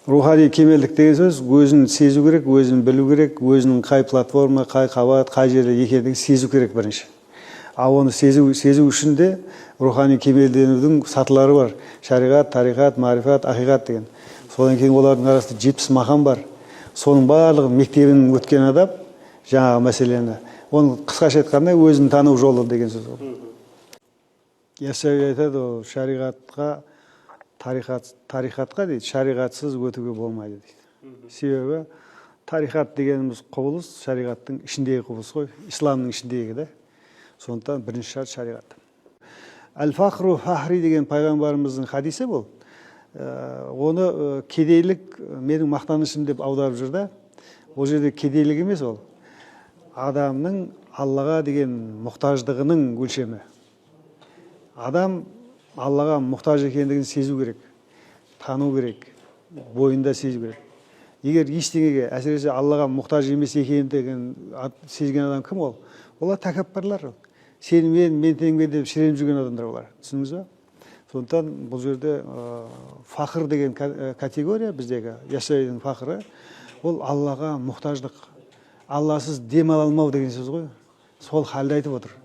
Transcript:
Рухани кемелдік деген сөз өзін сезу керек, өзін білу керек, өзінің қай платформа, қай қабат, қай жерде екендігін сезу керек бірінші. Ал оны сезу үшін де рухани кемелденудің сатылары бар: шариғат, тариқат, марифат, ақиқат деген. Содан кейін олардың арасында 70 мақам бар. Соның барлығын мектебін өткен адам жаңағы мәселені, оны қысқаша айтқанда, өзін тану жолы деген сөз ол. Яссауи айтады, ол шариғатқа, тариқат, тариқатқа дейді, шариғатсыз өтуге болмайды дейді. Себебі тариқат дегеніміз құбылыс шариғаттың ішіндегі құбылыс қой, исламның ішіндегі да. Сондықтан бірінші шарт — шариғат. Әл фахру фахри деген пайғамбарымыздың хадисі бұл. Оны кедейлік менің мақтанышым деп аударып жүр да. Ол жерде кедейлік емес, ол адамның Аллаға деген мұқтаждығының өлшемі. Адам Аллаға мұқтаж екендігін сезу керек, тану керек, бойында сезу керек. Егер ештеңеге, әсіресе Аллаға мұқтаж емес екендігін сезген адам кім ол? Олар тәкаппарлар. Сен мен, мен теңбе деп шіреніп жүрген адамдар олар, түсіндіңіз ба? Сондықтан бұл жерде фақыр деген категория, біздегі Яссауидің фақыры, ол Аллаға мұқтаждық, Алласыз дем ала алмау деген сөз ғой. Сол халді айтып отыр.